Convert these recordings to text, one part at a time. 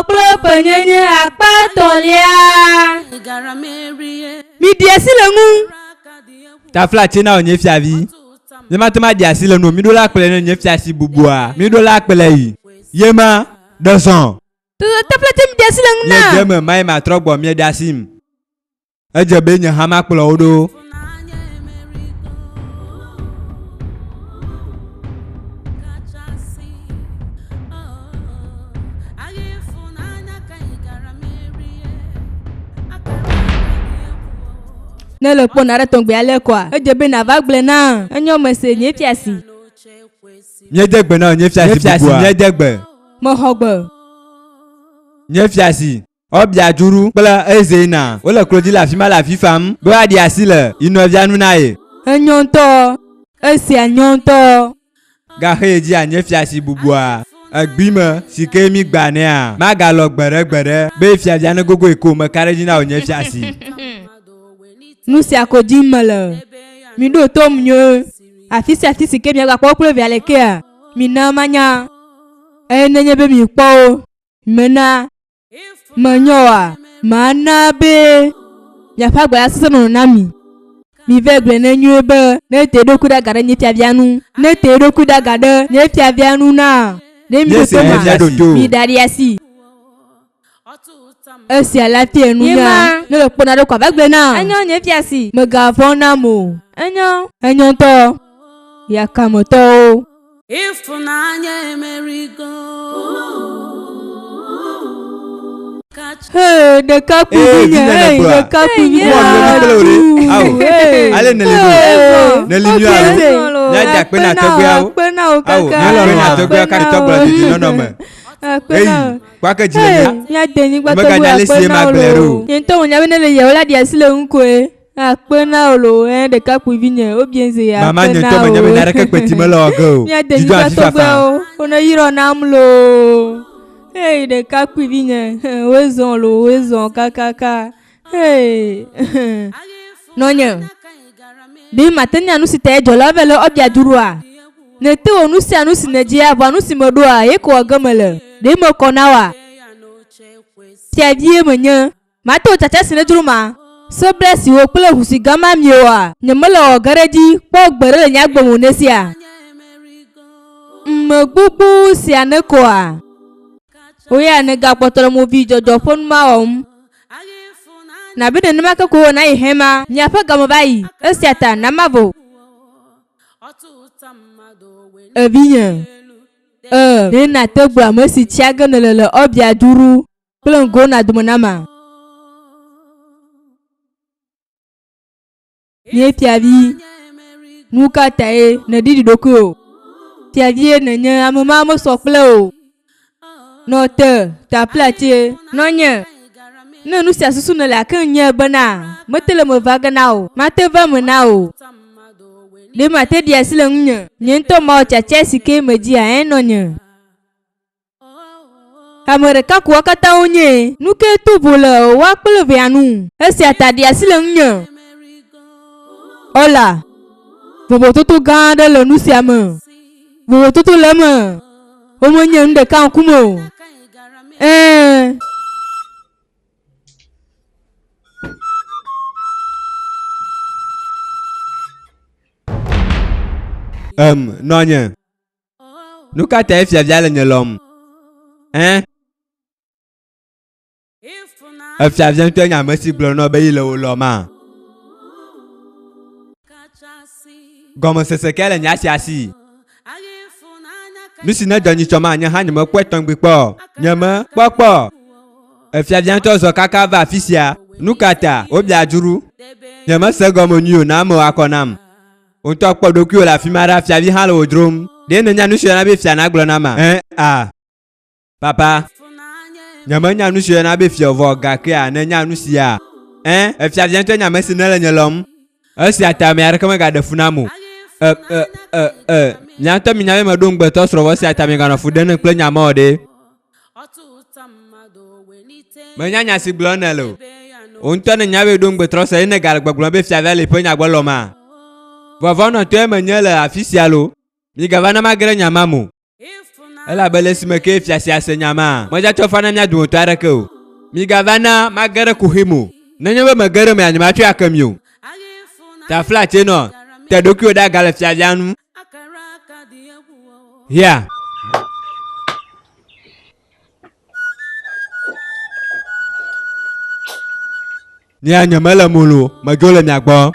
kple ƒenyenye akpa etɔ̃lia. Miɖi asi le ŋu. Taflatse na wò nye fiavi. Nyemate ŋu aɖi asi le ŋu o. Miɖo la kplɔe ne nye fiasi bubua. Miɖo la kplɔe yi. Ye ma, ɖe zɔ. Taflatse miɖi asi le ŋu na. Miedze eme, mayi matrɔ gbɔ, mieɖe asim. Edze be nye hã makplɔ wo ɖo. Ne le kpɔ naɖe tɔgbe ale koa, edze be nàva gblɔe nam. Enyo mese, nye fiasi. Míede gbe na wò, nye fiasi bubua. Míede gbe. Mexɔ gbe. Nye fiasi. Obiajuru kple Ezeina wole klo dzi le afi ma le avi fam be woaɖi asi le yi nɔvia nu na ye. Enyɔ ŋutɔ! Esia nyɔ ŋutɔ! Gaxee dzi anye fiasi bubua? Egbi me si ke mi gba nɛa? Magalɔ gbeɖegbeɖe be yi fiavia negogoe ko meka ɖe edzi na wò nye fiasi. Nu sia ko dim mele. Miɖo tom nyuie. Afi sia afi si ke miagakpɔ wo kple via le kea, mina manya. Eye nenye be mikpɔ wo, mena Menyo oa? Mana be miaƒe agbe la sesẽ nɔnɔ na mi. Mive gblɔe ne nyuie be, Nete eɖokui ɖe aga ɖe nye fiavia nu. Nete eɖokui ɖe aga ɖe nye fiavia nu na. Ne miɖo to ma, miɖaɖi asi. Esia la fia nunya. Ne le kpɔ naɖe ko ava gblɔe na. Enyo nye fiasi. Mègavɔ̃ nam o. Enyo. Enyo ŋutɔ. Yakametɔwo. Ịfụnanya emerigo. Hey, ɖekakpui Ee, vinye, vinye hey, nègblɔa? ɖekakpui vinye. Wowɔ nu vevi kple wò ɖe. Ao, Hey. ale nèli ɖo. Hey. Nèli nyuie alo? Míadze akpe na tɔgbuiawo. Akpe na wò Ao, kaka. míakpe na tɔgbuiawo kaka tɔgblɔ dedinɔnɔ me. Akpe Eyi, na wò. kpɔ ake dzi le Hey, mía. míade anyigba Meganya tɔgbuiwo ale si akpe ye na wò magblɔe ɖo loo. o. Nye ŋutɔ menya be ne le yewò la ɖi asi le ŋu koe. Akpe na wò loo, ɛ ɖekakpui vinye, wobie zi akpe Mama nye na ŋutɔ menya be wò. naneke kpeti mele wɔ ge o. Mía Dzidzɔ denyigba afi fafa. tɔgbuiawo, wone yrɔ nam loo. Hey, ɖekakpui vinye, woe zɔ loo, woe zɔ kakaka. Hey, nɔnye, ɖe mate nya nu si tae dzɔlawo vɛ le ɔbia du ɖoa? Nète wɔ nu sia nu si nèdzia, vɔa nu si meɖoa, ye ko wɔ ge mele. Ɖe mekɔ na wòa? Fiavie menye. Mate wò tsatsa si nèdzro ma, se ble si wò kple ʋu si gama miewɔa, nyemele wɔ ge ɖe edzi kpɔ gbeɖe le nye agbe me o nesia? Ŋme gbogbo sia nekɔa? Wò ya nègakpɔtɔ le movidzɔdzɔ ƒe nu ma wɔm. Nabe nenema ke ko wòwɔ na yi hema. Miaƒe game va yi, esia ta na mavo. Evinye, e, ɖe nàte gblɔ ame si tsia ge nèle le Ɔbia Duru kple ŋgona dome nama? Nye fiavi, nu ka tae nèɖiɖi ɖokuiwò? Fiavie nènye, ame ma mesɔ kple o. Nɔ te, taflatse, nɔnye. Ne nu sia susu nèle ake nye bena mete le me va ge na wò, mate va eme na wò. Ɖe mate ɖi asi le ŋunye? Nye ŋutɔ mawɔ tiatia si ke medzia, ẽ nɔnye. Ame ɖeka ko wo katã wonye. Nu kae to vo le woa kple evea nu? Esia ta ɖi asi le ŋunye. Ɔla, vovototo gã aɖe le nu sia me. Vovototo le eme. Womenye nu ɖeka ŋkume o. Ɛ̃. Em, nɔnye. Nu ka tae fiavia le nye lɔm? Ẽ? Efiavia ŋutɔe nye ame si gblɔ nɔ be yi le wò lɔma? Gɔmesese kae le nya sia si? Nu si nedzɔ nyitsɔ ma, nye hã nyemekpɔe tɔgbi kpɔ o. Nyemekpɔ kpɔ o. Efiavia ŋutɔ zɔ kaka va afi sia. Nu ka ta wobia dzru? Nyemese egɔme nyuie o, na amewo akɔ nam. Wò ŋutɔ kpɔ ɖokuiwò le afi ma ɖa, fiavi hã le wò dzrom. Ɖe nènya nu si woyɔna be fia nagblɔ nama? Ẽ, a. Papa, nyemenya nu si woyɔna be fia o vɔ gakea, nènya nu sia? Ẽ, efiavia ŋutɔe nye ame si nèle nye lɔ̃m. Esia ta ame aɖeke megaɖe fu nam o. E, e, e, e, mia ŋutɔ minya be meɖo ŋugbetɔsrɔ̃ vɔ esia ta miganɔ fu ɖem nam kple nya mawo ɖe. Menya nya si gblɔm nèle o. Wò ŋutɔ nènya be yeɖo ŋugbetrɔse eye nègale gbɔgblɔm be fiavia le yeƒe nya gbɔ lɔ̃ma? Vɔvɔ̃nɔtɔe menye le afi sia loo. Migava na mage ɖe nya ma me o. Elabe le esime ke fia sia se nya ma, medzatsɔ fa na mía dometɔ aɖeke o. Migava na mage ɖe kuxi me o. Nenye be mege ɖe emea, nyematsɔe ake mi o. Taflatse nɔ, te ɖokuiwò ɖe aga le fiavia nu. Hia. Nyea nyemele molo, medzo le mia gbɔ.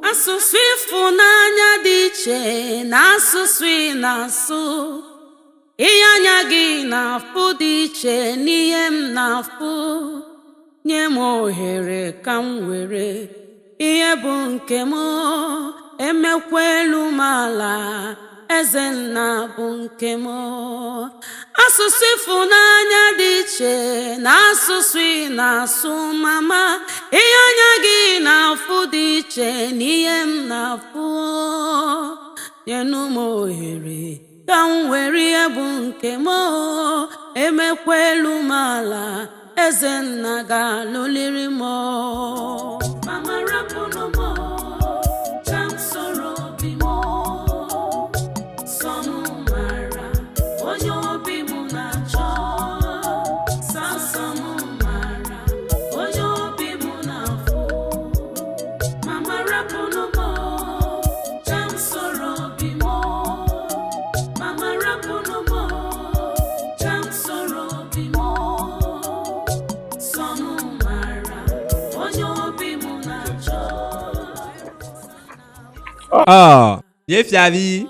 Asụsụ ịfụnanya dị iche na asụsụ ị na-asụ. Ihe anya gị na-afụ dị iche n'ihe m na-afụ. Nye m ohere ka m were ihe bụ nke m. Emekwa elu m ala, eze nna bụ nke m. Asụsụ ịfụnanya dị iche na asụsụ ị na-asụ mama. Ihe anya gị na-afụ dị iche n'ihe m na-afụ. Nyenụ m ohere ka m were ihe bụ nke m. Emekwa elu m ala, eze nna ga-alụliri m. Mama rapụnụ m, ka m soro obi m. Sọ m mara onye obi m na-achọ. Sọsọ m mara onye obi m na-afụ. Mama rapụnụ m, ka m soro obi m. Mama rapụnụ m, ka m soro obi m. Sọ m mara onye obi m na-achọ. Ɔ, nye fiavi,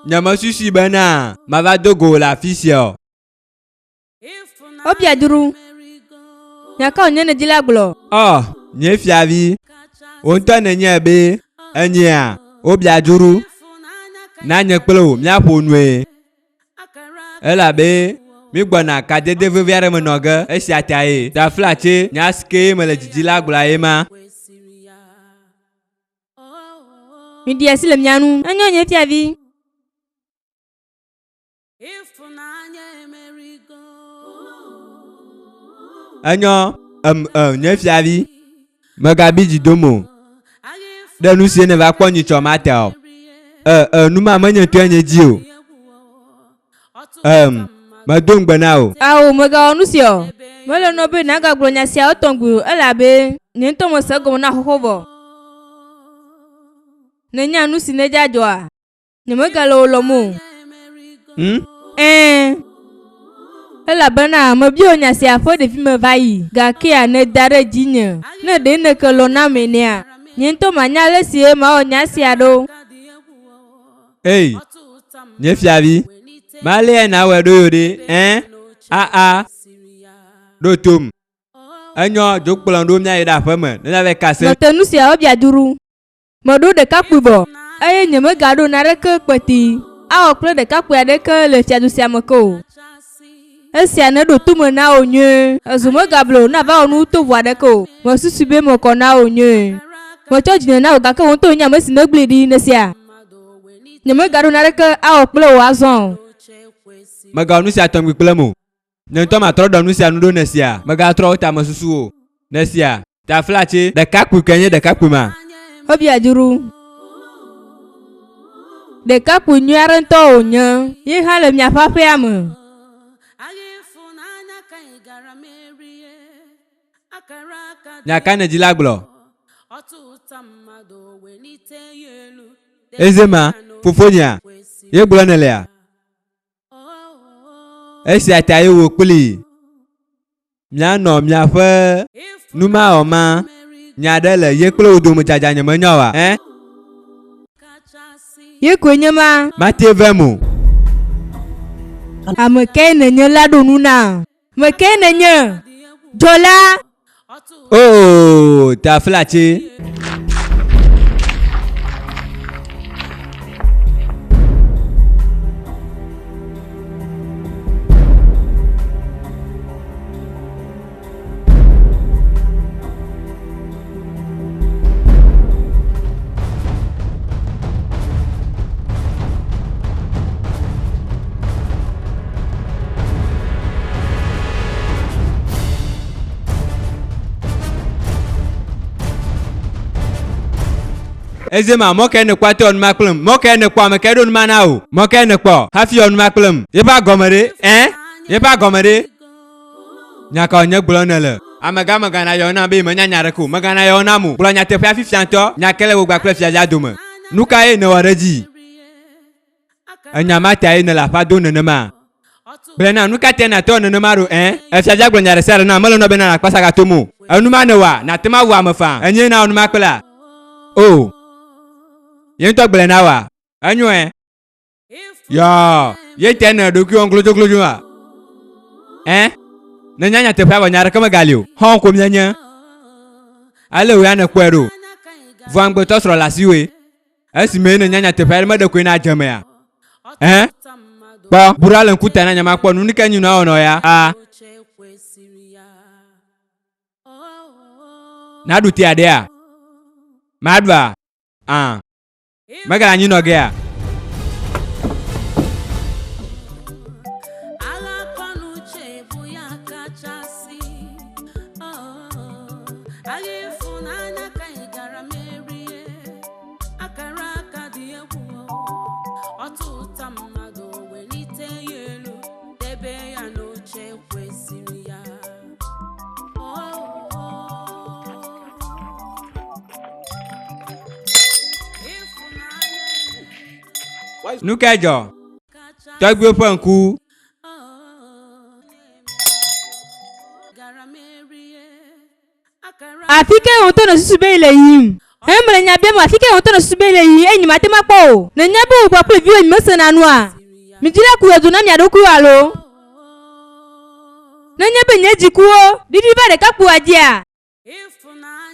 nyemesusui bena mava do go wò le afi sia o. Wobia dru. Nya ka wònye nèdi la gblɔ? Ɔ, nye fiavi, wò ŋutɔ nènyae be enyea wobia dzro na nye kple wò míaƒo nue. Elabe mígbɔna kadede vevi aɖe me nɔ ge esia tae. Taflatse, nya si kee mele didi la gblɔa ye ma. Miɖi asi le mia ŋu. Enyo nye fiavi. Enyo, em, em, nye fiavi. Mègabi dzi dom o. Ɖe nu sie nèva kpɔ nyitsɔ ma ta o. E, e, nu ma menye ŋutɔe nye dzi o. Em, medo ŋugbe na wò. Ao, mègawɔ nu sia o. Mele nɔ be nàgagblɔ nya siawo tɔgbi o, elabe nye ŋutɔ mese egɔme na xoxo vɔ. Nènya nu si nedze adzɔa? Nyemegale wò lɔ̃m o. Hm? Ɛ̃, elabena mebia wò nya sia ƒe ɖevime va yi, gakea nèda ɖe dzinye. Ne ɖe nèke lɔ̃ nam enea, nye ŋutɔ manya ale si mawɔ nya sia ɖo. Ei, nye fiavi, maleae nàwɔe ɖo yo ɖe, ẽ? Aa, ɖo tom. Enyo, dzo kplɔm ɖo míayi ɖe aƒeme ne míava ka se. Nɔ te nu siawo bia duru. Meɖo ɖekakpui vɔ, eye nyemegaɖo naneke kpeti awɔ kple ɖekakpui aɖeke le fiadu sia me ke o. Esia neɖo tome na wò nyuie. Ezu megable wò ne àva wɔ nu tovo aɖeke o. Mesusui be mekɔ na wò nyuie. Metsɔ dzinye na wò gake wò ŋutɔ wònye ame si negblẽe ɖi nèsea? Nyemegaɖo naneke awɔ kple wò azɔ o. Mègawɔ nu sia tɔgbi kplem o. Nye ŋutɔ matrɔ ɖɔ nu sia nu ɖo nèsea? Mègatrɔ wò tamesusu o. Nèsea? Taflatse, ɖekakpui kae nye ɖekakpui ma? Ebia dzro. Ɖekakpui nyui aɖe ŋutɔ wònye. Ye hã le miaƒe aƒea me. Nya ka nèdi la gblɔ? Eze ma, fofonyea, ye gblɔ nèlea? Esia tae wò kplii Mianɔ miaƒe numawɔma nya ɖe le ye kple wò dome dzadza nyemenya oa? Ẽ? Ye koe nye ma. Mate vem o. Ame kae nènye la ɖo nu na? Ame kae nènye? Dzɔla! Oo, taflatse. Eze ma, mɔ kae nèkpɔ ate wɔ nu ma kplem? Mɔ kae nèkpɔ ame kae ɖo nu ma na wò? Mɔ kae nèkpɔ hafi wɔ nu ma kplem? Yeƒe agɔme ɖe? Ẽ? Yeƒe agɔme ɖe? Nya ka wònye gblɔm nèle? Amegã mègana yɔ nam be yemenya nya aɖeke o. Mègana yɔ nam o. Gblɔ nyateƒea fifia ŋutɔ. Nya kae le wò kpakple fiavia dome? Nu kae nèwɔ ɖe edzi? Enya ma tae nèle aƒea dom nenema? Gblɔe nam, nu ka tae nàtɔ nenema ɖo? Ẽ, fiavia gblɔ nya ɖe sia ɖe nam, mele nɔ bena nàkpɔ sagatom o. Enu ma nèwɔa, nàte ŋu awu ame faa. Enyee nawɔ nu ma kplea? O. Ye ŋutɔ gblɔe na wòa? Enyo ẽ. Yɔ, ye tae nèle ɖokuiwò wɔm glodzoglodzo-a? Ẽ, nènya nyateƒea vɔ nya aɖeke megali o. Xɔ̃ ko míenye. Ale wò ya nèkpɔe ɖo. Vɔa ŋugbetɔsrɔ̃ le asiwòe. Esime nènya nyateƒea ɖe meɖe koe na dze mea? Ẽ? Kpɔ, bu ɖa le ŋku ta na nyemakpɔ nu nuke nyi nua wɔnɔ ya. A. Naɖu tea ɖea? Maɖua? A. Megale anyi nɔ gea? Akara aka dị egwu ọtụta mmadụ welite ya elu debe ya n'oche kwesịrị ya. Nu kae dzɔ? Tɔgbuiwo ƒe ŋku Afi kae wò ŋutɔ nèsusu be yele yiyim? Ẽ, mele nya biam wò, afi kae wò ŋutɔ nèsusu be yele yiyim eye nyemate ŋu akpɔ o? Nènya be wò kpakple viwò nyemesena nua? Midi ɖe ku yɔdo na mia ɖokuiwo alo? Nenye be nye dzikuwo ɖiɖi va ɖekakpuia dzia,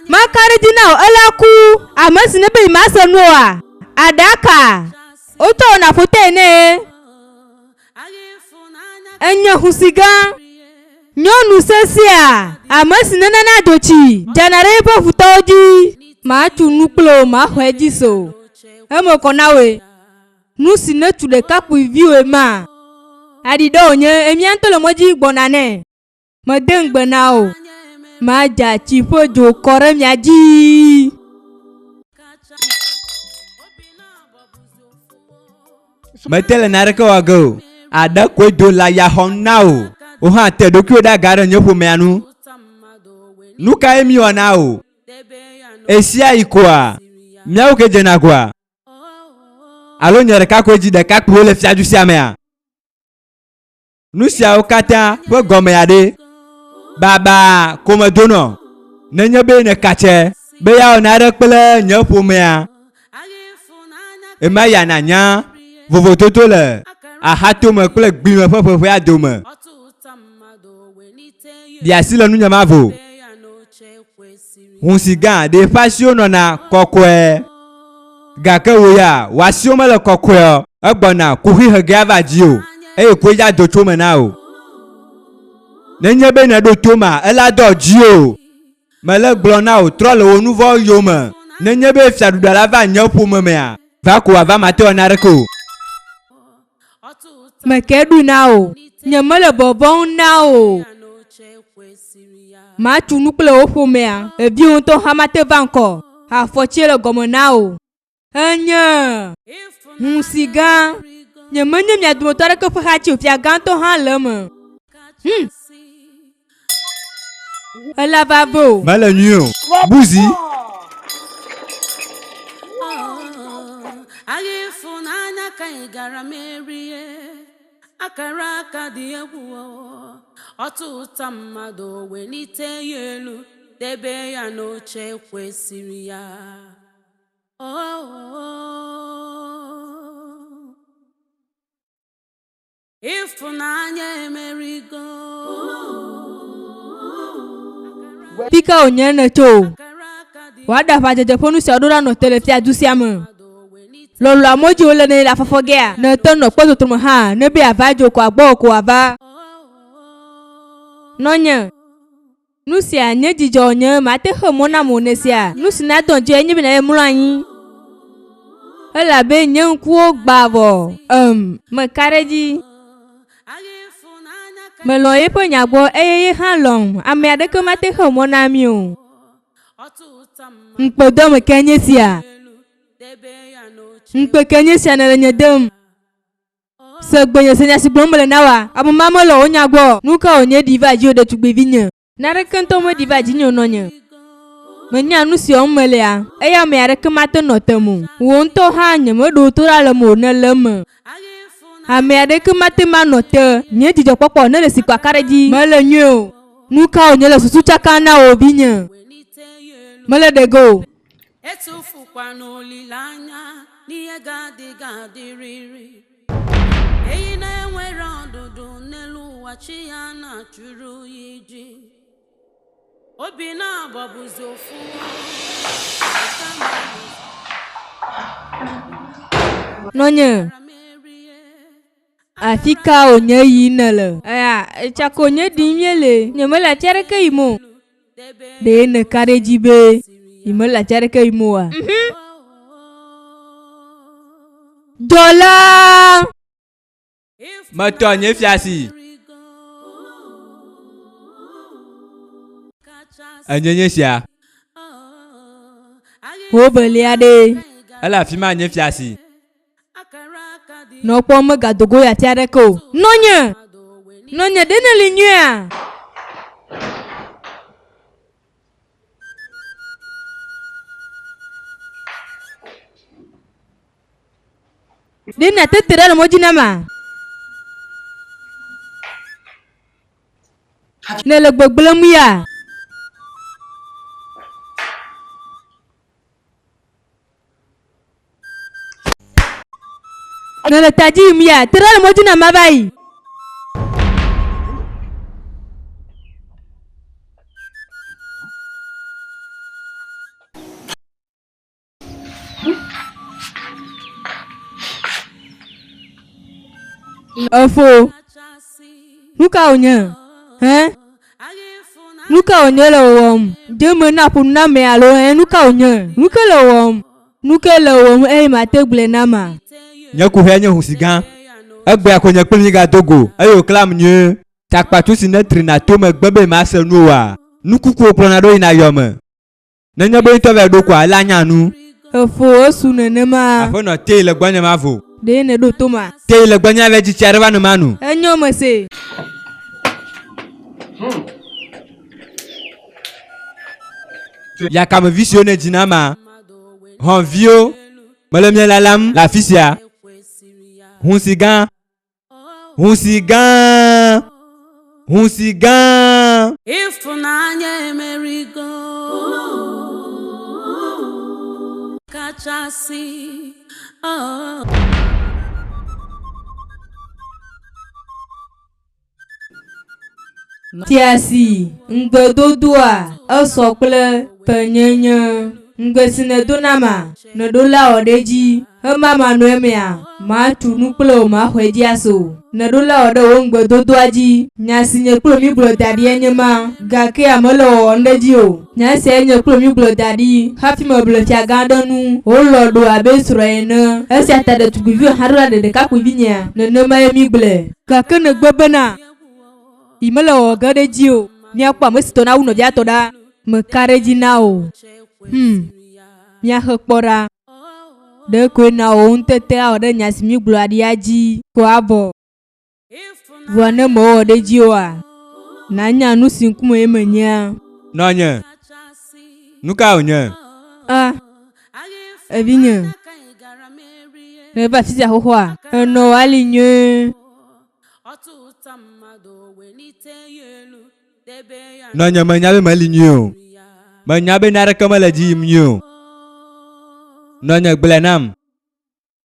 maka ɖe edzi na wò, ela ku. Ame si nebe yemase nu oa, aɖaka. Wotsɔ wò na fotoe nɛ. Enye husi gã, nyɔnu sesẽa, ame si nenana dzotsi dzana ɖe eƒe futɔwo dzi. Matu nu kple wò, maxɔe dzi se o. Eme kɔ na wòe. Nu si nètu ɖekakpui viwòe ma. Aɖi ɖe wònye, emia ŋutɔ le mɔ dzi gbɔna nɛ. Mede ŋugbe na wò, madza tsi ƒe dzo kɔ ɖe mia dzi. Mete le naneke wɔ ge o. Aɖe koe do le aya xɔm na wò. Wò hã te ɖokuiwò ɖe aga ɖe nye ƒomea nu. Nu kae míwɔ na wò? Ɣesiaɣi koa, míawo kee dzena goa? Alo nye ɖeka koe dzi ɖekakpuiwo le fiadu sia mea? Nu siawo katã ƒe gɔmea ɖe? Babaa ko medonɔ nenye be nèkatse be yeawɔ nane kple nye ƒomea. Ema ya nànya vovototo le axatome kple gbime ƒe ʋeʋẽa dome. Ɖi asi le nunye mavo. Hũ si gã ɖe eƒe asiwo nɔna kɔkɔe. Gake wò ya, wò asiwo mele kɔkɔe o. Egbɔna kuxi he ge ava dziwò, eye kue dza do tso eme na wò. Nenye be nèɖo to ma, ela dɔ dziwò. Mele gblɔ na wò, trɔ le wò nuvɔ̃wo yome. Nenye be fiaɖuɖua la va nye ƒome mea, va ko wòava mate wɔ naneke o. Meke ɖui na wò. Nyemele vɔvɔ̃m na wò o. Matu nu kple wò ƒomea. Eviwò ŋutɔ hã mate va ŋkɔ afɔtsie le gɔme na wò. Enye ŋusẽ gã. Nyemenye mia dometɔ aɖeke ƒe hati o, fia gãtɔ hã le eme. Hum! Ela va ve o. Mele nyuie o. Buzi. Agha ịfụnanya ka anyị gara merie akara aka dị egwu ọtụta mmadụ welite ya elu debe ya n'oche kwesịrị ya. Oh, Ịfụnanya emerigo. Fika wònye nètso o? Wòaɖe aʋadzedze ƒe nu siawo ɖo ɖa nɔ te le fiadu sia me. Lɔlɔ̃a mɔ dzi wòle ne le afɔfɔ gea? Ne ète nɔ kpɔtɔtɔ me hã, ne be yeava dzo ko agbɔwò ko wòava. Nɔnye. Nu sia nye dzidzɔ nye mate xe mɔ nam o nesia. Nu si nadɔ dzi enye be nàye mlɔ anyi. Elabe nye ŋkuwo gbã vɔ. Em, meka ɖe edzi. Melɔ̃ yeƒe nya gbɔ eye ye hã lɔ̃m. Ame aɖeke mate xe mɔ na mí o. Ŋukpedɔame kae nye esia? Ŋukpe ke nye sia nèle nye dem. Se gbenye, se nya si gblɔm mele na wòa. Ame ma mele wò nya gbɔ o. Nu ka wònye ɖi va dziwò ɖetugbivinye? Naneke ŋutɔ meɖi va dzinye o nɔnye. Menya nu si wɔm melea, eye ame aɖeke mate ŋu nɔ tem o. Wò ŋutɔ hã nyemeɖo to ɖa le mewò nèle eme. Ame aɖeke mate ŋu anɔ te nye dzidzɔkpɔkpɔ ne le si kpaka ɖe edzi mele nyuie o. Nu ka wònye le susu tsakam na wò vinye? Mele ɖe ge o. Etufukwana olileanya n'ihe ga-adị ga-adịrịrị. Ehi na-enwere ọdụdụ n'elu ụwa chi ya na-achụrụ ya iji. Obi na-abọ bụzi ofu. Nɔnye, afi ka wònye yim nèle? Eya, tsaka wònye ɖim míele. Nyemele afi aɖeke yim o. Ɖe nèka ɖe edzi be yemele afi aɖeke yim oa? Dɔla! Metɔ nye fiasi. Enye nye sia. Ho velia ɖe. Ele afi ma nye fiasi. Nɔ kpɔm megado go yi afi aɖeke o. Nɔnye! Nɔnye, ɖe nèli nyuiea? Ɖe nàte te ɖa le mɔ dzi nama? Nèle gbegblẽm ya? Nèle ta dzi yim ya? Te ɖa le mɔ dzi nam mava yi. Efo, nu ka wònye? Hẽ? Nu ka wònye le wɔwɔm? Ɖe me naƒo nu na ame alo hẽ? Nu ka wònye? Nu ke le wɔwɔm? Nu ke le wɔwɔm eye mate gblɔe nama? Nye kuxia nye husi gã. Egbea ko nye kpli míegado go eye wòklam nyuie. Takpatsu si netrina to megbe be mase nu oa, nu kukuwo kplɔna ɖo yina yɔ me. Nenye be ŋutɔ vae ɖo koa, ela nya nu. Efo esu nenema. Aƒenɔ, tee le gbɔnye mavo. Ɖe nèɖo to ma? Tee le gbɔnye ave dzi tsi aɖe va no manu. Enyo mese. Yakamevi siwo nèdzi na ma, hɔ̃viwo, mele mia lalam le afi sia. Hũsi gã. Hũsi gã! Hũsi gã! Ịfụnanya emerigo kachasị oh. Fia si ŋugbedodoa esɔ kple fenyinyi. Ŋugbe si nèdo nama, nèɖo la wɔ ɖe edzi. Ema manɔe emea, matu nu kple wò maxɔe dzi ase o. Nèɖo la wɔ ɖe wò ŋugbedodoa dzi. Nya si nye kple wò mígblɔ da ɖie nye ma, gakea mele wɔwɔm ɖe edzi o. Nya siae nye kple wò mígblɔ da ɖi hafi meble fiagã aɖe nu wòlɔ̃ ɖo abe srɔ̃a ene. Esia ta ɖetugbiviwò hã ɖo la ɖe ɖekakpuivinyea, nenemae mígblɔe. Gake nègbe bena, yi mele wɔwɔ ge ɖe edzi o. Míakpɔ ame si tɔ nawu nɔvia tɔ ɖa. Meka ɖe edzi na wò. Hum. Míaxe kpɔ ɖa. Ɖe koe na wò ŋutete awɔ ɖe nya si mígblɔa ɖia dzi ko avɔ. Vɔa ne mewɔ ɖe edzi oa, nànya nu si ŋkume ye menyea. Nɔnye, nu ka wònye? A, evinye, nèva afi sia xoxoa? Ènɔ wò ali nyuie. Nɔnye menya be meli nyuie o. Menya be naneke mele edzi yim nyuie o. Nɔnye gblɔe nam.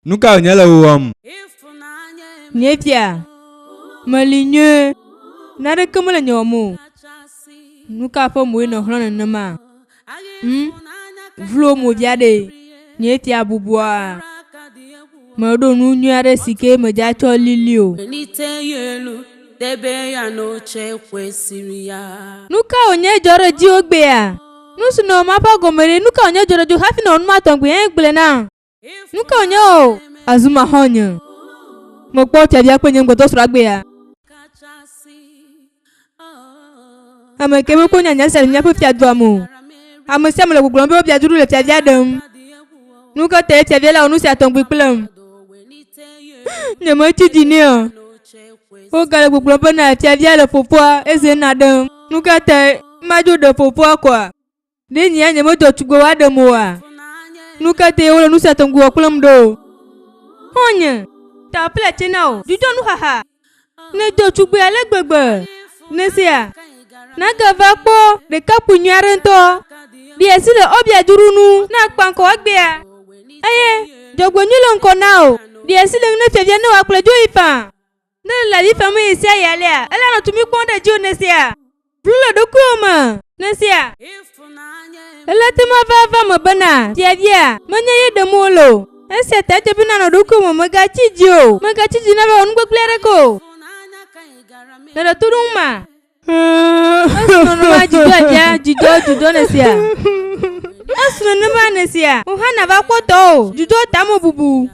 Nu ka wònye le wò wɔm? Nye fia, meli nyuie. Naneke mele nye wɔm o. Nu ka ƒe moe nèxlɔ̃ nenema? Hm? Vlo mo via ɖe. Nye fia bubua. Meɖo nu nyui aɖe si ke medza tsɔ lili o. Nu ka wònye dzɔ ɖe dziwò gbea? Nu si nɔ ma ƒe gɔme ɖe, nu ka wònye dzɔ ɖe dziwò hafi nɔ nu ma tɔgbi hẽ gblɔe nam? Nu ka wònye o? Azu maxɔnye. Mekpɔ fiavia kple nye ŋugbetɔsrɔ̃a gbea. Ame ke mekpɔ nya nya sia le míaƒe fiadua me o. Ame sia ame le gbɔgblɔm be wobia duɖu le fiavia ɖem. Nu ka tae fiavia la wɔ nu sia tɔgbi kplem? Nyemetsi dzi nɛ o. Wogale gbɔgblɔm bena fiavia le fofoa Ezena ɖem. Nu ka tae madzo ɖe fofoa koa? Ɖe nyea nyemedɔ tugbe woaɖem oa? Nu ka tae wole nu sia tɔgbi wɔ kplem ɖo? Xɔ̃nye, ta ƒle tse na wò, dzudzɔ nuxaxa. Nèdo tugbe ale gbegbe. Nèsea? Nàgava kpɔ ɖekakpui nyui aɖe ŋutɔ. Ɖi asi le Obiaduru nu ne akpa ŋkɔ egbea. Eye dzɔgbenyui le ŋkɔ na wò. Ɖi asi le ŋu ne fiavia ne wòakplɔe dzo yi faa. Ne èle avi fam ɣesiaɣi alea, ele anɔ tumi kpɔm ɖe dziwò. Nèsea? Blu le ɖokuiwò me, nèsea? Ele te ŋu ava eva eme bena, Fiavia, menye ye ɖem wole o. Esia ta edze be nànɔ ɖokuiwò me, mègatsi dzi o. Mègatsi dzi nava wɔ nu gbegblẽ aɖeke o. Nèɖe to ɖo ŋu ma? Esi nenema dzidzɔ avia, dzidzɔ, dzidzɔ nèsea? Esi nenema nèsea? Wò hã nàva kpɔ tɔwò, dzidzɔ tamebubu.